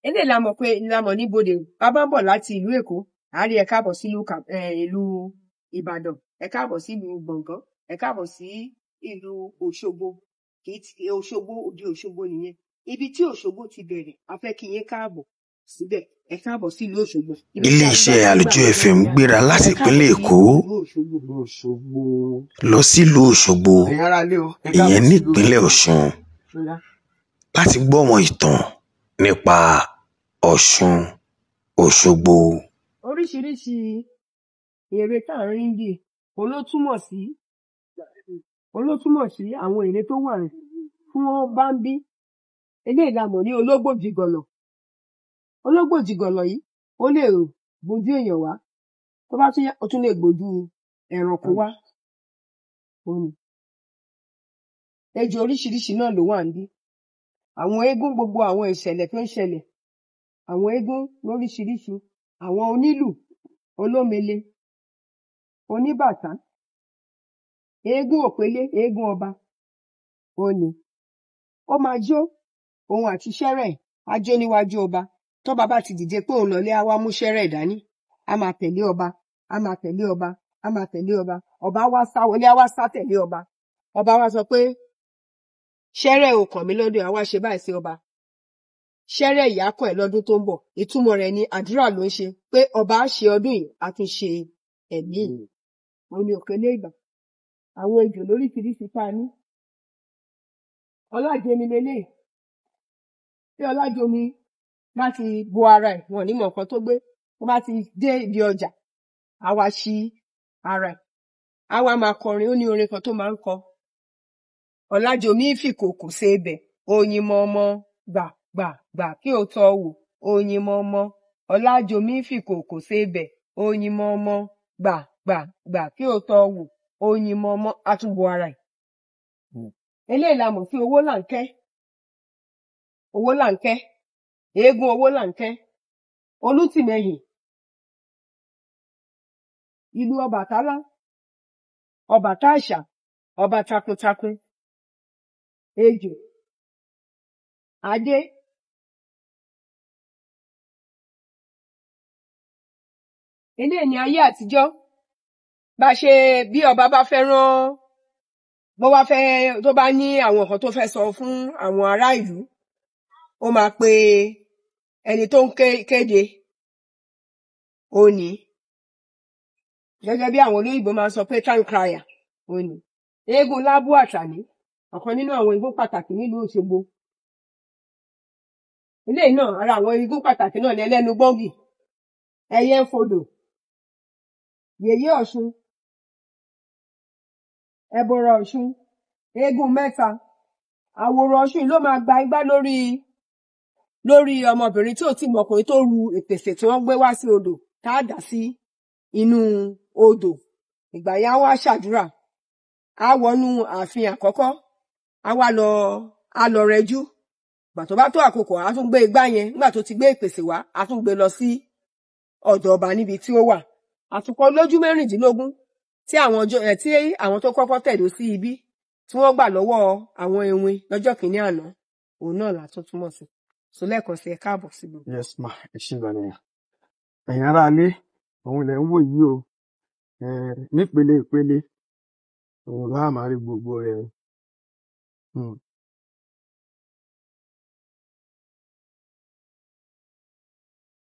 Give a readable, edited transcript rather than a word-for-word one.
Eléyìí la mọ̀ pé la mọ̀ ní bodè. Bá bá ń bọ̀ láti ìlú Èkó, à á rí ẹ káàbọ̀ sílùú ìlú Ìbàdàn, ẹ káàbọ̀ sílùú Gbọ̀ngán, ẹ káàbọ̀ sí ìlú Òṣogbo. Kì í ti Òṣogbo, òdi Òṣogbo nìyẹn. Ibi tí Òṣogbo ti bẹ̀rẹ̀, a fẹ́ kí yín káàbọ̀ síbẹ̀. Ẹ káàbọ̀ sílùú Òṣogbo. Ibi tí Iléeṣẹ́ Arugbá ti Àlùjọ gbà FM kọjá. gbéra láti Ẹ káàbọ̀ ìpínlẹ̀ sí Èkó ìlú Òṣogbo. Ìlú Òṣogbo. lọ sílùú Òṣogbo, Ẹ̀yin ará ilé o, ẹ káàbọ̀ ìyẹn sílùú nípínlẹ̀ Òṣogbo. Ọ̀ṣun, Ṣóyá. láti gbọ́ àwọn ìtàn nípa Ọ̀ṣun Òṣogbo. Oríṣiríṣi ère tá à ń rí níbí, òun ló túmọ̀ sí, òun ló túmọ̀ sí àwọn ère tó wà fún Báḿbí. Eléyìí la mọ̀ ní ológbòjìgànlọ̀. Ológbòjìgànlọ̀ yìí, ó lè gbójú èèyàn wá. Tó bá tún yá, ó tún lè gbójú ẹranko wá. Òun ni. Ejò oríṣiríṣi náà ló wà níbí. Àwọn eégún, gbogbo àwọn ìṣẹ̀lẹ̀ tó ń ṣẹlẹ̀. Àwọn eégún lóríṣiríṣi. Àwọn onílù, olómele, oníbàtá, eégún òpélé, eégún ọba. Òun ni. Ó máa jó, òun àti ṣẹ́rẹ̀ á jó níwájú ọba. Tọ́ba bá ti dìde pé òun lọlé, á wá mú ṣẹ́rẹ̀ dání. Á máa tẹ̀lé ọba, á máa tẹ̀lé ọba, á máa tẹ̀lé ọba. Ọba á wá sá wọlé, á wá sá tẹ̀lé ọba. Ọba wá sọ pé ṣẹ́rẹ̀ ò kàn mí lọ́dún, á wá ṣe báyìí sí ọba. Ṣẹ́rẹ̀ ìyá kọ̀ ẹ́ lọ́dún tó ń bọ̀. Ìtumọ̀ rẹ̀ ni àdúrà ló ń ṣe pé ọba á ṣe ọdún yìí, á tún ṣe ẹ̀mí. Òun ni òkèlè ìgbà. Àwọn ejò lóríṣiríṣi tá a ní. Ọlájẹmi leléyìí. Tí Ọlájọmi bá ti bo ara ẹ̀, wọn ò ní mọ nǹkan tó gbé. Tó bá ti dé ibi ọjà, á wá ṣí ara ẹ̀. Á wá máa kọrin, ó ní orin kan tó máa ń kọ. Ọlájọmi fìkòkò sebẹ̀, oyin mọmọ, gbà gbà gbà kí o tọ́ wò, oyin mọmọ. Ọlájọmi fìkòkò sebẹ̀, oyin mọmọ, gbà gbà gbà kí o tọ́ wò, oyin mọmọ. Á tún bo ara ẹ̀. Eléyìí la mọ̀ sí owó làǹkẹ́. Owó làǹkẹ́. Eégún owó làǹkẹ́. Olútìmẹyìn. Ìlú Ọbàtálá. Ọbàtá àṣà. Ọba takuntakun. Ejò. Adé. Eléyìí ni ayé àtijọ́. Bá ṣe bí ọba bá fẹ́ rán, bó bá fẹ́, tó bá ní àwọn nǹkan tó fẹ́ sọ fún àwọn ará ìlú, ó máa pe ẹni tó ń kéde. Ó ní. Gẹ́gẹ́ bí àwọn olóyìnbó máa ń sọ pé town crier. Ó ní. Eégún Lábú Àtàní, ọ̀kan nínú àwọn eégún pàtàkì nílùú Òṣogbo. Eléyìí náà, ara àwọn eégún pàtàkì náà ni ẹlẹ́nu gbọ́ngì, ẹyẹ ń fodò, yèyé Ọ̀ṣun, ẹbọra Ọ̀ṣun, eégún mẹ́ta. Àwòrò Ọ̀ṣun ló máa gba igbá lórí lórí ọmọbìnrin tí ò tí mọkùnrin tó ru ìpèsè tí wọ́n gbé wá sí odò tá a dà sí inú odò. Ìgbà yẹn á wá ṣàdúrà, á wọnú ààfin àkọ́kọ́, á wá lọ, á lọ rẹjú. Ìgbà tó bá tó àkókò, á tún gbé igbá yẹn. Nígbà tó ti gbé ìpèsè wá, á tún gbé lọ sí ọ̀dọ̀ ọba níbi tí ó wà. Àtùkọ lójú mẹ́rìndínlógún tí àwọn ọjọ́ ẹ̀ tí àwọn tó kọ́kọ́ tẹ̀dó sí ibí tí wọ́n gbà lọ́wọ́ àwọn ewin lọ́jọ́ kìíní àná, òun náà là tún túmọ̀ sí. So lẹ́ẹ̀kan sí, ẹ káàbọ̀ sí gbogbo. Yes ma, ẹ ṣé gan ni. Ẹ̀yin ará ilé, òun lẹ̀ ń wò yìí o. Nípele ìpele, òun láà máa rí gbogbo rẹ̀.